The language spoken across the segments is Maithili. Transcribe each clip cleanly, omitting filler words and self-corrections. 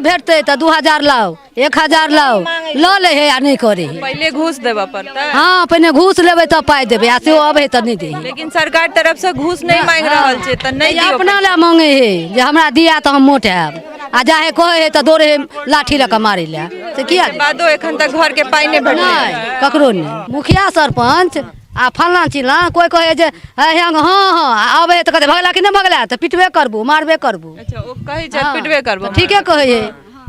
भेटतै तऽ 2000 लाउ, 1000 लाउ, लऽ लै है आ नहि करै है। पहिले घूस देबऽ पड़तै? हँ, पहिने घूस लेबै तब पाइ देबै, आ सेहो अबै है तऽ नहि दै है। लेकिन सरकार तरफ से घूस नहि मांगि रहल छै तऽ नहि दियौ। अपना लए मांगे है जे हमरा दिया तऽ हम मोट हैब, आ जाहे कहै है तऽ दौड़े है लाठी लऽ कऽ मारै लए, से किया? बादो एखन तक घर के पाइ नहि भेटलै? नहि, ककरो नहि। मुखिया सरपञ्च आ फल्लाँ चिल्लाँ कोइ कहै जे हे हँ हँ, आ अबै है तऽ कहतै भगला कि नहि भगला, तऽ पिटबे करबू, मारबे करबू। अच्छा, ओ कहै छै पिटबे करबो? ठीके कहै है।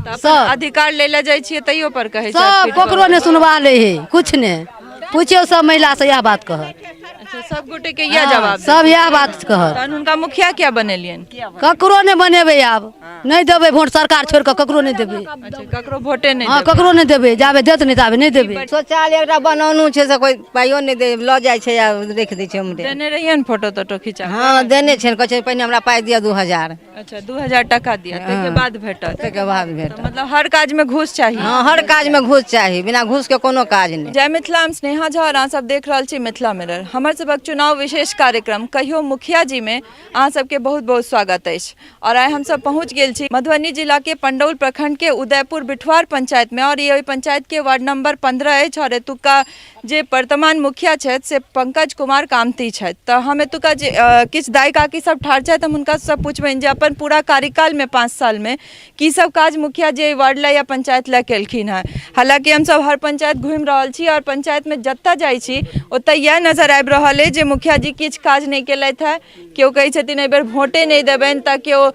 तऽ अपन सब अधिकार लै लए जाइ छियै तैयो पर कहै छै सब, ककरो नहि सुनबा लै है, कुछ नहि पूछियौ, सब महिला से इएह बात कहत। अच्छा, सब गोटे के इएह जवाब? सब इएह बात कहत। तहन हुनका मुखिया किया बनेलियनि? ककरो नहि बनेबै, आब नहि देबै वोट, सरकार छोड़ि कऽ ककरो नहि देबै। अच्छा, ककरो वोटे नहि? हँ, ककरो नहि देबै, जाबे देत नहि ताबे नहि देबै। शौचालय एकटा बनौनू छै से कोइ पाइयो नहि दे, लऽ जाइ छै आ राखि दै छै उम्हरे। देने रहियनि फोटो तोटो खिंचा? हँ, देने छै। कहै छै पहिने हमरा पाइ दिअ 2000। अच्छा, 2000 टाका दिअ, ताहिके बाद भेटत? ताहिके बाद भेटत। मतलब हर काजमे घूस चाही? हँ, हर काजमे घूस चाही, बिना घूसके कोनो काज नहि। जय मिथिला, हम स्नेहा झा और अहाँ सब देख रहल छी मिथिला मिरर। हमर सबक चुनाव विशेष कार्यक्रम कहियो मुखिया जी में अहाँ सबके बहुत बहुत स्वागत अछि। और आइ हमसब पहुँच गेल छी मधुबनी जिला के पंडौल प्रखंड के उदयपुर बिठवार पंचायत में, और ये ओहि पंचायत के वार्ड नंबर 15 अछि, और एतुका जे वर्तमान मुखिया छथि से पंकज कुमार कामती छथि। तऽ हम एतुका जे किछु दाइ काकी सब ठाढ़ छथि, हम हुनका सब पूछबनि जे अपन पूरा कार्यकाल में 5 साल में की सब काज मुखिया जे वार्ड ला या पंचायत ला केलखिन हँ। हालाँकि हमसब हर पंचायत घुमि रहल छी और पंचायत में जतऽ जाइ छी ओतऽ इएह नजर आबि रहल अछि जे मुखिया जी किछु काज नहि केलथि हँ। केओ कहै छथिन एहिबेर वोटे नहि देबनि, तऽ केओ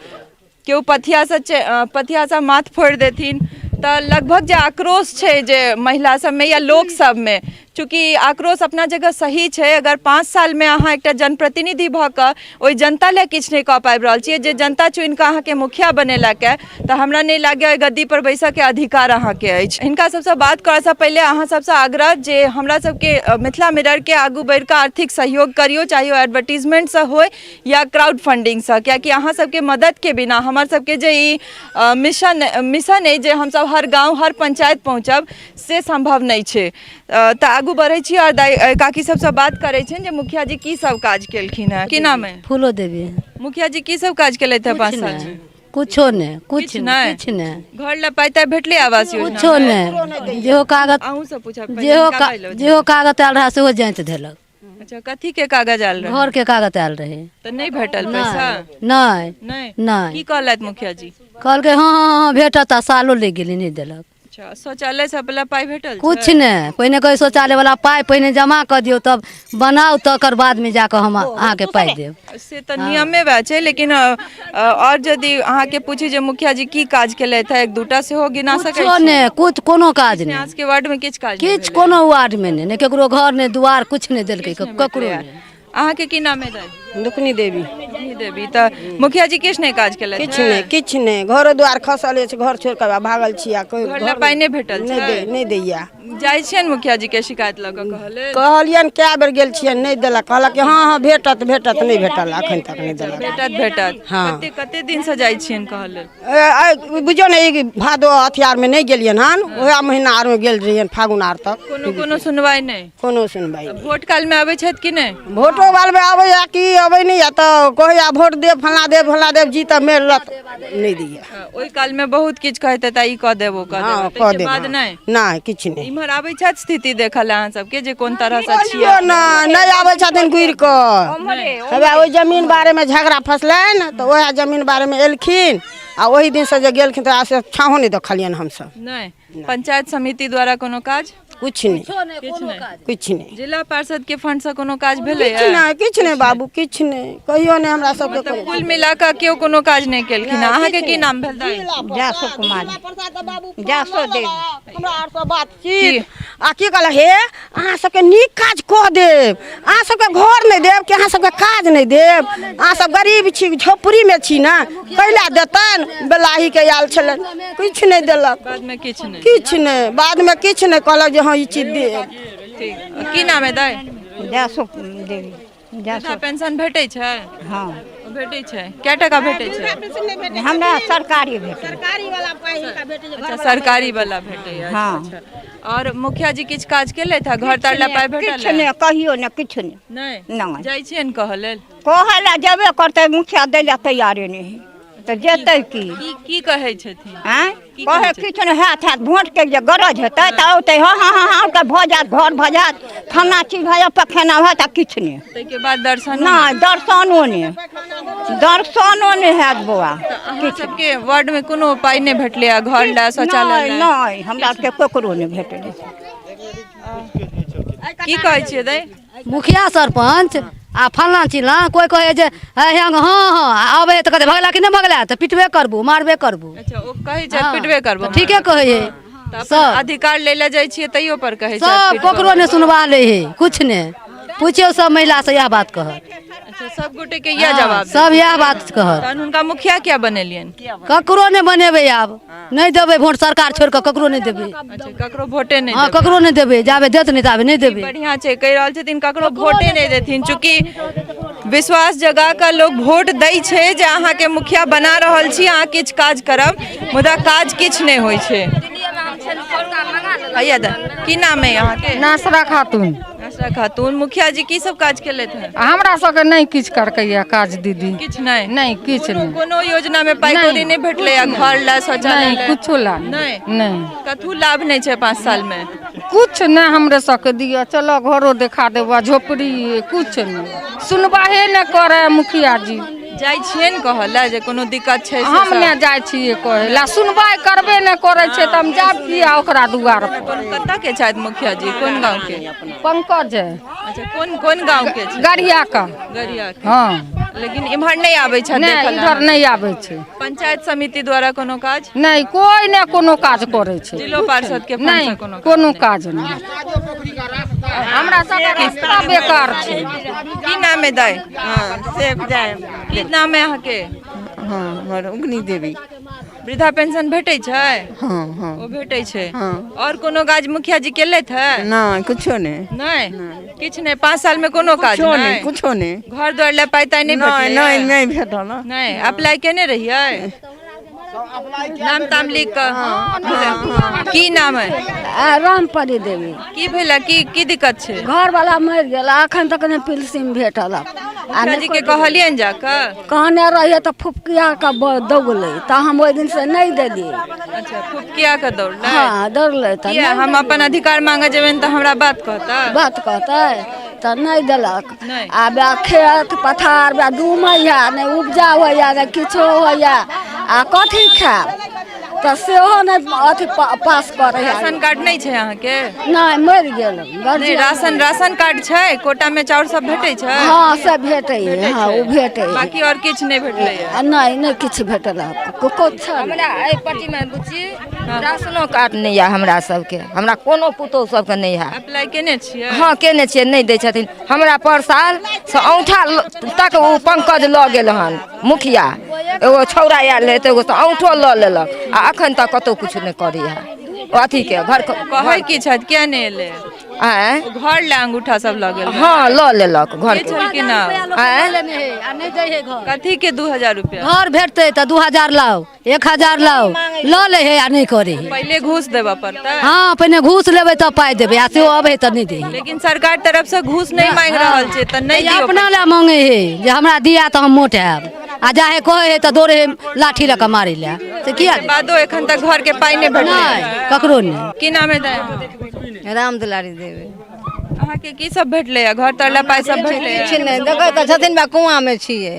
केओ पथियासँ पथियासँ माथ फोड़ि देथिन। तऽ लगभग जे आक्रोश छै जे महिला सबमे या लोक सबमे, चूँकि आक्रोश अपना जगह सही छै, अगर 5 सालमे अहाँ एकटा जनप्रतिनिधि भऽ कऽ ओहि जनता लए किछु नहि कऽ पाबि रहल छियै जे जनता चुनि कऽ अहाँके मुखिया बनेलक हँ, तऽ हमरा नहि लागैए ओहि गद्दीपर बैसऽके अधिकार अहाँके अछि। हिनका सबसँ बात करऽसँ पहिले अहाँ सबसँ आग्रह जे हमरा सबके मिथिला मिररके आगू बढ़ि कऽ आर्थिक सहयोग करियौ, चाहे ओ एडवर्टीजमेन्टसँ होइ या क्राउड फंडिंगसँ, कियाकि अहाँ सबके मददके बिना हमर सबके जे ई मिशन अइ जे हमसब हर गाँव हर पंचायत पहुँचब, से सम्भव नहि छै। तऽ आगू बढ़ै छी आओर दाइ काकी सबसँ बात करै छियनि जे मुखिया जी की सब काज केलखिन हँ। की नाम अइ? फूलो देवी। मुखिया जी की सब काज केलथि हँ 5 साल? कुछो नहि, कुछ किछु नहि? किछु नहि। घर लए पाइ ताइ भेटलै, आवास योजना? कुछो नहि। जेहो कागज अहूँ सब पूछब, जेहो जेहो कागज आयल रहए सेहो जाँच देलक। अच्छा, कथी के कागज आयल रहै? घर के कागज आयल रहै। तऽ नहि भेटल पैसा? नहि। नहि? नहि। की कहलथि मुखिया जी? कहलकै हँ हँ हँ भेटत, आ सालो लागि गेलै, नहि देलक। अच्छा, शौचालय सब वाला पाइ भेटल? कुछ नहि। पहिने कहै शौचालय वाला पाइ पहिने जमा कऽ दियौ, तब बनाउ, तकर बादमे जाकऽ हम अहाँके पाइ देब। से तऽ नियमे वएह छै, लेकिन आओर यदि अहाँके पूछी जे मुखिया जी की काज केलथि हँ, एक दूटा सेहो गिना सकै कुछो छी? नहि, कुछ कोनो काज नहि। अहाँ सबके वार्डमे किछु काज नहि किछु भेलै? कोनो वार्डमे नहि, नहि केकरो घर, नहि दुआर, कुछ नहि देलकै ककरो नहि। अहाँके की नाम है दाइ? दुखनी देवी। दुखनी देवी। तऽ मुखिया जी किछु नहि काज केलथि? किछु नहि, किछु नहि। घरो दुआर खसल अछि, घर छोड़ि कऽ भागल छी, आ कोइ घर लए पाइ नहि भेटल नहि छै? दे, नहि दैया। जाइ छियनि मुखिया जी के शिकायत लऽ कऽ कहऽ लेल? कहलियनि, कए बेर गेल छियनि, नहि देलक। कहलक कि हँ हँ भेटत भेटत, नहि भेटल, एखन तक नहि देलक। भेटत भेटत। हँ। कते कते दिनसँ जाइ छियनि कहऽ लेल? बुझियौ ने, ई भादो अथी आरमे नहि गेलियनि हन, उएह महीना आरमे गेल रहियनि, फागुन आर तक। कोनो कोनो सुनवाइ नहि? कोनो सुनवाइ नहि। वोट कालमे आबै छथि कि नहि? वोटो कालमे आबैया कि अबै नहि या, तऽ कहैया वोट देब, फल्लाँ देब, फल्लाँ देब, जीतब मेर लत नहि दैया। ओहि कालमे बहुत किछु कहैत हेता, ई कऽ देब, ओ कऽ हँ, देब, कऽ ताहिके देब। बाद नहि? नहि, किछु नहि। इम्हर आबै छथि स्थिति देखऽ लए अहाँ सबके जे कोन तरहसँ छियै? कहियो नहि, नहि आबै छथिन घुरि कऽ। हेबे ओहि जमीन बारेमे झगड़ा फसलनि तऽ ओएह जमीन बारेमे एलखिन, आ ओहि दिनसँ जे गेलखिन तऽ से छाँहो नहि देखलियनि हमसभ। नहि। पंचायत समिति द्वारा कोनो काज? किछु नहि। किछु नहि? किछु नहि। जिला पार्षद के फंड से कोनो काज भेलै? किछु नहि, किछु नहि बाबू, किछु नहि, कहियो नहि हमरा सबके। मतलब कुल मिला कऽ केओ कोनो काज नहि केलखिन। अहाँके की नाम भेल दाइ? जासो कुमारी, जासो देवी। हमरा आर सब बातचीत आ की कहलक, हे अहाँ सबके नीक काज कऽ देब, अहाँ सबके घर नहि देब कि अहाँ सबके काज नहि देब, अहाँ सब गरीब छी, झोपड़ीमे छी ने, कैला देतनि? बेलाहीके आयल छलनि, किछु नहि देलक। बादमे किछु नहि? किछु नहि, बादमे किछु नहि कहलक जे हँ ई चीज देब। ठीक। की नाम है दाइ? जासो देवी। वृद्धा पेंशन भेटै छै? हँ, भेटै छै। कए टाका भेटै छै? हमरा सरकारी भेटल। अच्छा, सरकारी वाला भेटैया? हँ। अच्छा, और मुखिया जी किछु काज केलथि हँ? घर तर लए पाइ भेटल? किछु नहि, कहियो नहि, किछु नहि। नहि? नहि। जाइ छियनि कहऽ लेल? कहै लए जेबे करतै, मुखिया दै लए तैयारे नहि हइ तऽ जेतै की? की की कहै छथिन? आँय? की कहै कहै छै? किछु नहि हैत हैत भोटके जे गरज हेतै तऽ औतै हँ हँ हँ हँ तऽ भऽ जायत घर भऽ जायत फल्लाँ चीज भऽ जायत पखेना होयत आ किछु नहि। ताहिके बाद दर्शन नहि, दर्शनो नहि, दर्शनो नहि हैत बौआ। अहाँ सबके वार्ड में कोनो उपाय नहि भेटलै आ घर लए, शौचालय नहि लए? नहि, हमरा सबके ककरो नहि भेटलै। की कहै छियै दाइ? मुखिया सरपञ्च आ फल्लाँ चिल्लाँ कोइ कहै जे हे हेंग हँ हँ, आ अबै है तऽ कहतै भगला कि नहि भगला, तऽ पिटबे करबू, मारबे करबू। अच्छा, ओ कहै छै पिटबे करबो? तऽ ठीके कहै है। तऽ अपन सब अधिकार लै लए जाइ छियै तैयो पर कहै छै सब पीट ककरो नहि सुनवा लै है, कुछ नहि पूछियौ, सब महिला से इएह बात कहत। अच्छा, सब गोटे के इएह जवाब? सब इएह बात कहत। तहन हुनका मुखिया किया बनेलियनि? ककरो नहि बनेबै, आब नहि देबै वोट, सरकार छोड़ि कऽ ककरो नहि देबै। अच्छा, ककरो वोटे नहि? हँ देबै। ककरो नहि देबै, जाबे देत नहि ताबे नहि देबै। बढ़िया छै, कहि रहल छथिन ककरो वोटे नहि देथिन। चूँकि विश्वास जगा कऽ लोक वोट दै छै जे अहाँके मुखिया बना रहल छी, अहाँ किछु काज करब, मुदा काज किछु नहि होइ छै। हैया दा, की नाम है अहाँके? नासरा खातून। नासरा खातून, मुखिया जी की सब काज केलथि हैं? आ हमरा सबके नहि किछु करकैया काज दीदी। किछु नहि? नहि, किछु कोनो नहि। कोनो योजना में पाइ कौड़ी नहि भेटलै आ घर लए, शौचालय नहि लए? कुछो ला नहि? नहि। कथू लाभ नहि छै 5 साल में? कुछ नहि हमरे सबके दिअ। चलो घरो देखा देबऽ, झोपड़ी, कुछ नहि, सुनवाहे नहि करे मुखिया जी। जाइ छियै ने कहऽ लए जे कोनो दिक्कत छै से हम सब? नहि जाइ छियै कहै ला, सुनवाइ करबे नहि करै छै तऽ हम जायब किया ओकरा दुआर पर? कोन कतऽ के छथि मुखिया जी, कोन गाँव के? पंकज है। अच्छा, कोन कोन गाँव के छै? गरिया का। गरिया के। हँ। लेकिन इम्हर नहि आबै छथि नहि देखऽ लए? इधर नहि आबै छै। पंचायत समिति द्वारा कोनो काज नहि, कोइ नहि कोनो काज करै छै। जिलो पार्षद के फंड नहि से कोनो काज कोनो नहि? काज नहि, हमरा सबके रास्ता बेकार छै। की नाम है दाइ? से जाय। की नाम है अहाँके? हँ, हमर उगनी देवी। वृद्धा पेंशन भेटै छै? हँ हँ। ओ भेटै छै? हँ। और कोनो काज मुखिया जी केलथि है? नहि, कुछो नहि। नहि, किछु नहि? 5 साल में कोनो काज कुछो नहि? नहि, कुछो नहि। घर द्वार लए पाइ ताइ नहि नहि। भेटलै? नहि, नहि भेटल। नहि अप्लाई केने रहियै नाम ताम लिख कऽ? की नाम है? रामपरी देवी। की भेलै, की की दिक्कत छै? घरवाला मरि गेल, अखन तक नहि पिलसिम भेटल आ मुखिया जी के कहलियनि जाकऽ? कहने रहियै तऽ फुफकिया कऽ दौगलै तऽ हम ओहि दिन से नहि देलियै। अच्छा, फुफकिया कऽ दौड़लै? हँ, दौड़लै तऽ। किया, हम अपन अधिकार मांगे जेबनि तऽ हमरा बात कहता? बात कहतै तऽ नहि देलक। नहि। आ बे खेत पथार बे डूमैया, नहि उपजा होइया, नहि किछो होइया, आ कथी खायब तऽ सेहो नहि अथी पास करै। राशन कार्ड नहि छै अहाँके? नहि, मरि गेल नहि guardian. राशन, राशन कार्ड छै? कोटा में चाउर सब भेटै छै? हँ, से भेटैए, हँ, ओ भेटैए। बाकी और किछु नहि भेटलैए? आ नहि, नहि किछु भेटल, किछु नहि। हमरा एहि पट्टीमे बुच्ची राशनो कार्ड नहि यऽ हमरा सबके, हमरा कोनो पुतोहु सबके नहि है। अप्लाई केने छियै? हँ, केने छियै, नहि दै छथिन। हमरा पर साल से औंठा तक ओ पंकज लऽ गेल हन मुखिया, एगो छौड़ा आयल रहै तऽ एगो से औंठो लऽ लेलक, आ अखन तक कतहु किछु नहि करै है अथीके घर। कहै की छथि, किया नहि एलै? आँय? ओ घर लए अंगूठा सब लऽ गेल? हँ, लऽ लेलक घर के छलखिन हँ? आँय? लेने है आ नहि दै है घर। कथी के 2000 रुपया? घर भेटतै तऽ 2000 लाउ, 1000 लाउ, लऽ लै है आ नहि करै है। पहिले घूस देबऽ पड़तै? हँ, पहिने घूस लेबै तब पाइ देबै, आ सेहो अबै तऽ नहि दै है। लेकिन सरकार तरफ से घूस नहि मांगि रहल छै तऽ नहि ई दियौ। अपना लए मांगे है जे हमरा दिया तऽ हम मोट आयब, आ जाहे कहै है तऽ दौड़े है लाठी लऽ कऽ मारै लए, तऽ किया पैसा। बादो एखन तक घर के पाइ नहि भेटलै? नहि, ककरो नहि। की नाम है दाइ? राम दुलारी देवी। अहाँके की सब भेटलै घर तर लए पाइ सब भेटलै? किछु नहि, देखै तऽ छथिन बा, कुआँमे छियै।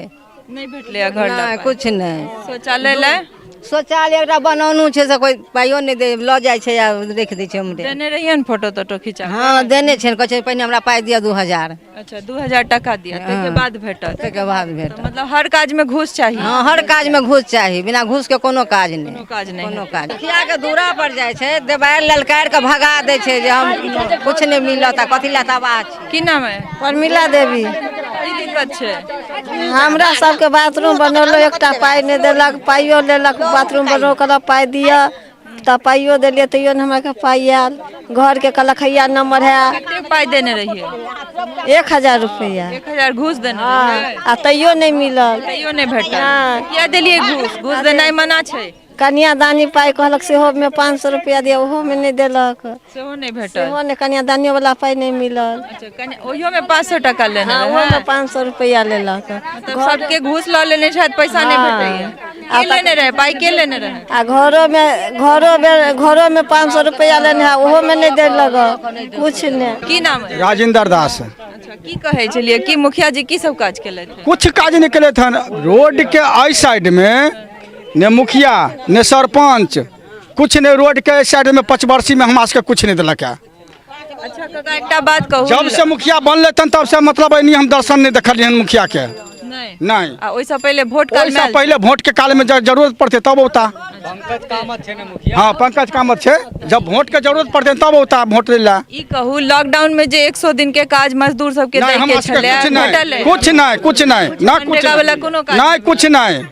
नहि भेटलै घर लए नहि पाइ? कुछ नहि। शौचालय लए? शौचालय एकटा बनौनू छै से कोइ पाइयो नहि दे, लऽ जाइ छै आ राखि दै छै उम्हरे। देने रहियै ने फोटो तोटो खिंचा? हँ, देने छै, कहै छै पहिने हमरा पाइ दिअ 2000। अच्छा, 2000 टका दिअ, ताहिके बाद भेटत? ताहिके बाद भेटत। मतलब हर काज में घूस चाही? हँ, हर काजमे घूस चाही, बिना घूस के कोनो काज नहि। कोनो काज नहि। कोनो काज। मुखिया के दूरा पर जाइ छै, देबायल ललकारि कऽ भगा दै छै जे हम कुछ नहि मिलत आ कथी लए तबाह छी। की नाम है? प्रमिला देवी। की दिक्कत छै? हमरा सबके बाथरूम बनौलो, एकटा पाइ नहि देलक, पाइयो लेलक, बाथरूम बनौ, कहलक पाइ दिअ तऽ पाइयो देलियै, तैयो नहि हमरा पाइ आयल घरके, कहलक हैया नंबर है। कतेक पाइ देने रहियै? 1000 रुपैआ। 1000 घूस देने रहियै? आ तैयो नहि मिलल। तैयो नहि भेटल? किया देलियै घूस? घूस देनाइ मना छै। कन्यादानी पाइ कहलक सेहोमे 500 रुपैआ दिअ, ओहोमे नहि देलक। सेहो नहि भेटल? सेहो नहि, कन्यादानियो वाला पाइ नहि मिलल। अच्छा, ओहियोमे 500 टाका लेने हँ, रहै? ओहोमे 500 रुपैआ लेलक। मतलब सबके घूस लऽ लेने छथि, पैसा नहि भेटैया। के लेने रहै पाइ, के लेने रहै? आ घरोमे घरोमे घरोमे 500 रुपैआ लेने है, ओहोमे नहि देलक, किछु नहि। की नाम है? राजेंद्र दास। अच्छा, की कहै छलियै कि मुखिया जी की सब काज केलथि? कुछ काज नहि केलथि हन। रोड के एहि साइड मे ने मुखिया ने सरपंच कुछ नहि। रोड के एहि साइड मे पचवर्षी मे हमरा सबके कुछ नहि देलक है। अच्छा काका, एकटा बात कहू, जब से मुखिया बनले तन तब से मतलब एनी हम दर्शन नहीं देखलियै हन मुखिया के। नहि? नहीं। आ ओहिसँ पहिले वोट काल ओहिसँ पहिले वोट के काल में जब जरूरत पड़ते तब औता। पंकज कामत छै ने मुखिया? हाँ, पंकज कामत छै, जब वोट के जरूरत पड़ते तब औता वोट लै ला। ई कहू, लॉकडाउन में जे 100 दिन के काज मजदूर सबके नहीं, दै के हमरा सबके छलै, कुछ नहीं, भेटल? कुछ नहीं, कुछ नहीं, ना कुछ मनरेगा वाला कोनो काज नहीं, कुछ नहीं।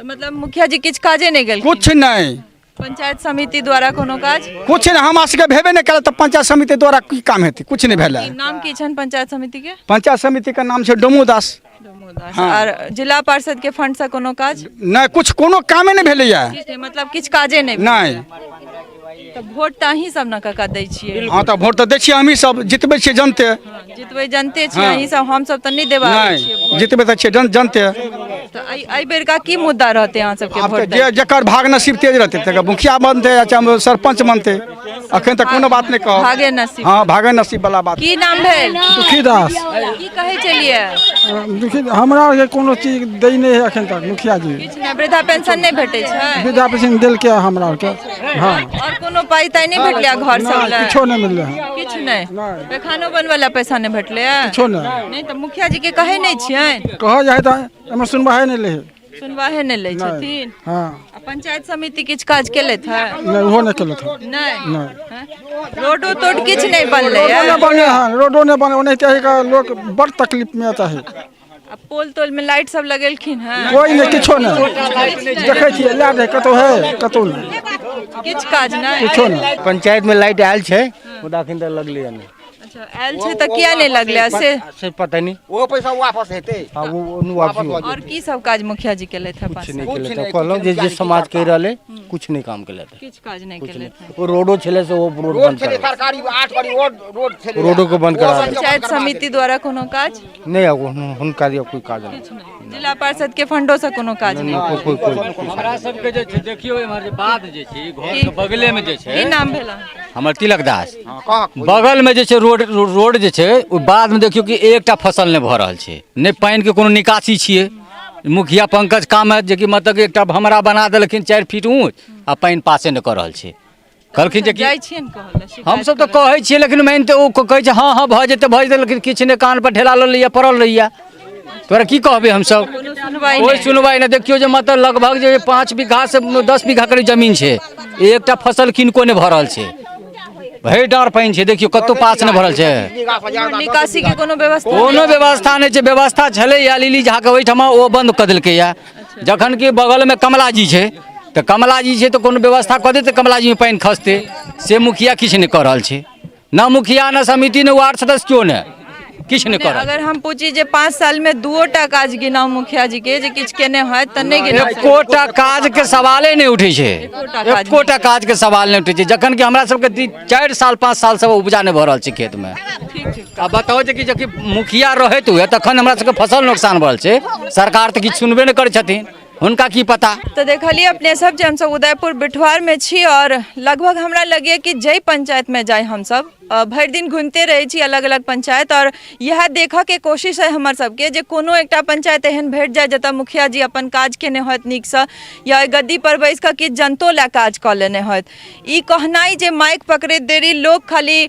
मतलब मुखिया जी किछु काजे नहि गेल? कुछ नहीं। पंचायत समिति द्वारा कोनो काज? कुछ नहीं, हमरा सबके भेबे नहीं कयल तऽ पंचायत समिति द्वारा की काम हेतै? कुछ नहीं भेलै। की नाम की छनि पंचायत समिति के? पंचायत समिति के नाम छै डोमू दास। हाँ। आर जिला पार्षद के फंड से कोनो काज? नहि, कुछ कोनो कामे नहि भेलैया। किछु नहि, मतलब किछु काजे नहि भेल? नहि। तऽ वोट तऽ अहीं सब ने काका दै छियै? हँ, तऽ वोट तऽ दै छियै हमही सब, जितबै छियै जनते। जितबै जनते छियै। हाँ। अहीं सब, हम सब तऽ नहि देबा आबै छियै। नहि, जितबै तऽ छियै जनते। तऽ एहि बेरका की मुद्दा रहतै अहाँ सबके आब वोट तऽ जे जकर भाग नसीब तेज रहतै तकर मुखिया बनतै या चाहे सरपञ्च बनतै। अखन तऽ कोनो बात नहि कहब। भागे नसीब। हँ, भागे नसीब वाला बात। की नाम भेल? दुखी दास। की कहै छलियै? दुखी, हमरा आरके कोनो चीज दै नहि है एखन तक मुखिया जी। किछु नहि? वृद्धा पेंशन नहि भेटै छै? वृद्धा पेंशन देलकै हमरा आरके, हँ। और कोनो पाइ ताइ नहि भेटलै घर सब नहि, लए? किछो नहि मिललै हँ। किछु नहि? पैखानो बनबै लए पैसा नहि भेटलै? किछो नहि। नहि तऽ मुखिया जी के कहै नहि छियनि? कहल जाइ तऽ एहिमे सुनवाइ नहि लै है। सुनवाहे नहि लै छथिन? हँ। आ पंचायत समिति किछु काज केलथि है? नहि, ओहो नहि केलथि हँ। नहि? नहि। रोडो तोड किछु नहि बनलै? रोडो नहि बनलै हँ, रोडो नहि बनलै। ओनाहिते है कऽ लोक बड़ तकलीफमे चाही। आ पोल तोल में लाइट सब लगेलखिन हैं? कोइ नहि, किछो नहि। देखै छियै लाइट है कतहु, है कतहु नहि। किछु काज नहि? किछो नहि। पंचायत में लाइट आयल छै, मुदा अखन तक लगलै नहि। अच्छा, आयल छै तऽ किया नहि लगलै से? से पता नहीं। ओ पैसा वापस हेतै। हाँ, वो वापसी हो। और की सब काज मुखिया जी केलथि है? कुछ नहीं केलथि। कहलहुँ जे जे समाज कहि रहलै, कुछ नहीं काम केलथि। किछु काज नहि कुछ केलथि? नहीं। ओ रोडो छलै से ओ रोड रोड बंद छलै करा सरकारी, 8 बड़ी रोड, रोड छलै। रोडो के बंद करा देलकै। पंचायत समिति द्वारा कोनो काज? नहीं, हुनका दिया कोई काज नहीं। जिला पार्षद के फंडो से कोनो काज नहीं, नहि? कोई कोई कोई। हमरा सबके जे छै, देखियौ, एम्हर जे बाध जे छै, घर के बगले मे जे छै। की नाम भेल? हमर तिलक दास। बगल मे जे छै रोड, रोड जे छै ओ बाध मे देखियौ कि एकटा फसल नहि भऽ रहल छै, नहि पानि के कोनो निकासी छियै। मुखिया पंकज कामत जे कि मतलब एकटा भमरा बना देलखिन 4 फीट ऊँच आ पानि पासे नहि कऽ रहल छै। कहलखिन जे कि जाइ छियनि कहै लए? हमसब तऽ कहै छियै, लेकिन मानिते ओ कहै छै हँ हँ भऽ जेतै, भऽ जेतै, लेकिन किछु नहि, कान पर ढेला लऽ लैया, पड़ल रहैया। तोरा की कहबै हमसब? सुनवाइ कोइ नहि। सुनवाइ नहि। देखियौ जे मतलब लगभग जे 5 बीघा से 10 बीघा करीब जमीन छै, एकटा फसल किनको नहि भऽ रहल छै। भरि डाँड़ पानि छै, देखियौ कतहु पास नहि भरल छै। निकासी के कोनो व्यवस्था? कोनो व्यवस्था नहि छै। व्यवस्था छलैया लिली झाके ओहिठमा, ओ बंद कऽ देलकैया, जखन कि बगलमे कमला जी छै। तऽ कमला जी छै तऽ कोनो व्यवस्था कऽ देतै, कमला जीमे पानि खसतै। से मुखिया किछु नहि कऽ रहल छै, न मुखिया, न समिति, न वार्ड सदस्य, केओ नहि किछु नहि कऽ रहल। अगर हम पूछी जे 5 साल में 2टा काज गिनाउ मुखिया जी के जे किछु केने होयत, तऽ नहि गिना? एकोटा काज के सवाले नहि उठै छै। एकोटा काज के सवाल नहि उठै छै, जखन कि हमरा सबके 4 साल 5 साल से उपजा नहि भऽ रहल छै खेत मे। आ बताउ जे कि जबकि मुखिया रहैत हुए तखन हमरा सबके फसल नुकसान भऽ रहल छै, सरकार तऽ किछु सुनबे नहि करै छथिन, हुनका की पता। तऽ देखलियै अपने सब जे हमसब उदयपुर बिठवार में छी और लगभग हमरा लगैए कि जाहि पंचायत में जाइ हमसब भरि दिन घुमिते रहै छी अलग अलग पंचायत, और इएह देखऽके कोशिश है हमर सबके जे कोनो एकटा पंचायत एहन भेट जाय जतऽ मुखिया जी अपन काज केने होत नीकसँ, या ओहि गद्दी पर बैस कऽ किछु जनतो लए काज कऽ लेने होत। ई कहनाइ जे माइक पकड़ैत देरी लोक खाली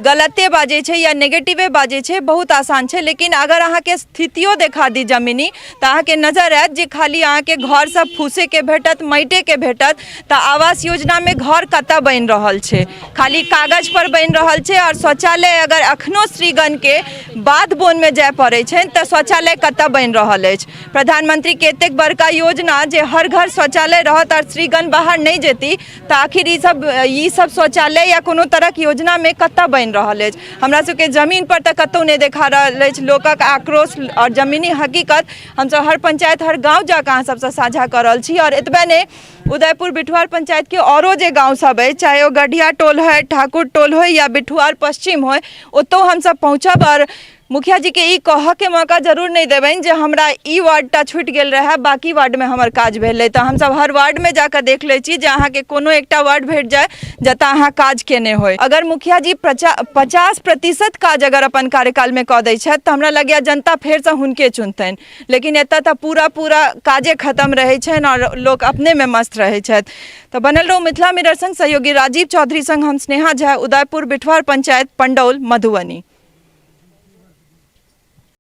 गलते बाजै छै या नेगेटिवे बाजै छै, बहुत आसान छै, लेकिन अगर अहाँके स्थितियो देखा दी जमीनी तऽ अहाँके नजर आयत जे खाली अहाँके घर सब फूसेके भेटत, माटिके भेटत। तऽ आवास योजनामे घर कतऽ बनि रहल छै? खाली कागज पर बनि रहल छै। आओर शौचालय अगर अखनो स्त्रीगणके बाध बोनमे जाय पड़ै छनि तऽ शौचालय कतऽ बनि रहल अछि? प्रधानमंत्री के एतेक बड़का योजना जे हर घर शौचालय रहत आओर स्त्रीगण बाहर नहि जेती, तऽ आखिर ई सब शौचालय या कोनो तरहक योजनामे कतऽ बनि रहल अछि? हमरा सबके जमीन पर तऽ कतहु नहि देखा रहल अछि। लोकक आक्रोश आओर जमीनी हकीकत हमसब हर पंचायत, हर गाँव जाकऽ अहाँ सबसँ साझा कऽ रहल छी। आओर एतबे नहि, उदयपुर बिठुआर पंचायत के औरो जे गांव सब अछि, चाहे ओ गढ़िया टोल होय, ठाकुर टोल होय या बिठुआर पश्चिम होय, ओतौ हमसब पहुँचब आओर मुखिया जी के ई कहऽ के मौका जरूर नहि देबनि जे हमरा ई वार्ड टा छूटि गेल रहए, बाकी वार्डमे हमर काज भेलै। तऽ हमसब हर वार्डमे जाकऽ देख लै छी जे अहाँके कोनो एकटा वार्ड भेट जाय जतऽ अहाँ काज केने होइ। अगर मुखिया जी 50% काज अगर अपन कार्यकालमे कऽ दै छथि तऽ हमरा लगैए जनता फेरसँ हुनके चुनतनि, लेकिन एतऽ तऽ पूरा पूरा काजे खतम रहै छनि आओर लोक अपनेमे मस्त रहै छथि। तऽ बनल रहू मिथिला मिरर संग। सहयोगी राजीव चौधरी संग हम स्नेहा झा, उदयपुर बिठवार पंचायत, पंडौल, मधुबनी।